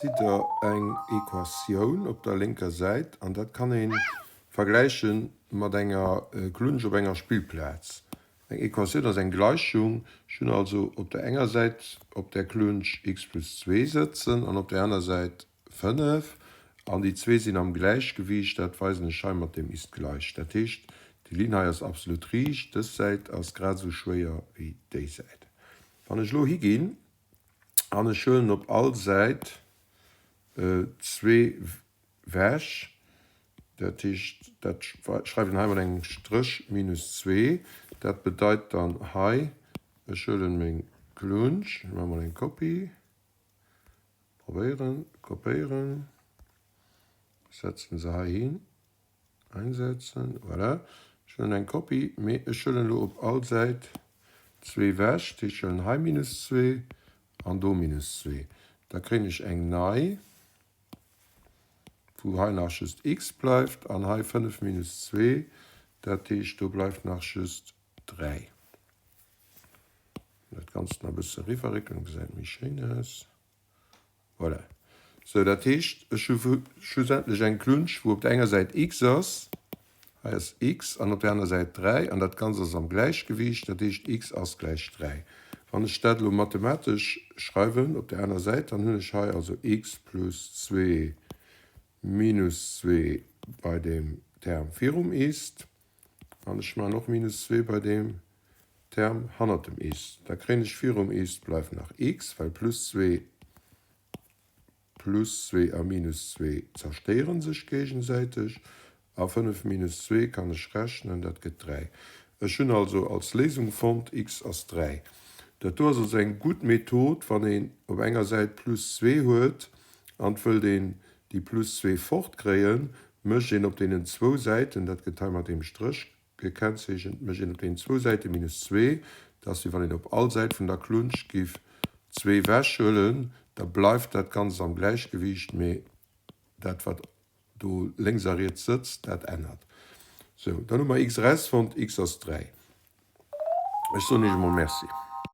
Sidd der eng Equatioun op der lénker Säit an dat kann ee vergläiche mat enger Klunsch op enger Spillplaz. Eng Equatioun ass eng Gleichung. Ech hunn also op der enger Säit op där Klunsch x plus zwee sëtzen an op der aner Säit 5 an déi zwee sinn am Gläichgewiicht. Dat weisen ech hei mat dem ist gleich. Dat heescht, déi Linn hei ass absolut riicht, dës Säit ass grad esou schwéier wéi déi Säit. Wann ech elo higinn An ech huelen op all Säit zwee wech, dat heescht, dat schreiwen hei mat engem Stréch minus zwee. Dat bedeit dann hei, ech huelen meng Klunsch, ech maache mol eng Kopie, probéieren, kopéieren, setzen se hei hin. Einsetzen, voilà. Ech huelen eng Kopie, mee ech huelen elo op all Säit zwee wech, dat heescht ech huelen hei minus zwee an do minus zwee. Da kréien ech eng nei, wou hei nach just x bleift an hei 5 minus zwee, dat heescht do bleift nach just 3. Dat Ganzt nach e bësse eriwwerréckelen, gesäit méi schéin aus. Voilà. Sou, dat heescht, ech hu schlussendlech eng Klunsch, wou op der enger Säit x ass, hei ass x, an op der aner Säit 3, an dat Ganzt ass am Gläichgewiicht, dat heescht x ass gläich 3. Wann ech dat elo mathematesch schreiwen op der aner Säit, dann hunn ech hei also x plus 2 minus 2 bei deem Term virum ist, an ech maachen och minus 2 bei deem Term hannert dem is. Da kréien ech virum is bleift nach x, well plus 2 plus 2 a minus 2 zerstéiere sech géigesäiteg, a 5 minus 2 kann ech rechnen, dat gëtt 3. Ech hunn also als Léisung fonnt, x ass 3. Dat do ass also eng gutt Method, wann een op enger Säit plus 2 huet an et wëllt een déi plus 2 fortkréien, mécht een op deenen zwou Säiten, dat gëtt hei mat deem Stréch gekennzeechent, mécht een op deenen zwou Säite minus 2, dat ass wéi wann een op all Säit vun der Klunsch giff zwee wechhuelen, da bleift dat Ganzt am Gläichgewiicht, mee dat wat do lénks a riets sëtzt, dat ännert. Sou, dann hu mer x erausfonnt, x ass 3. Ech soen iech emol Merci.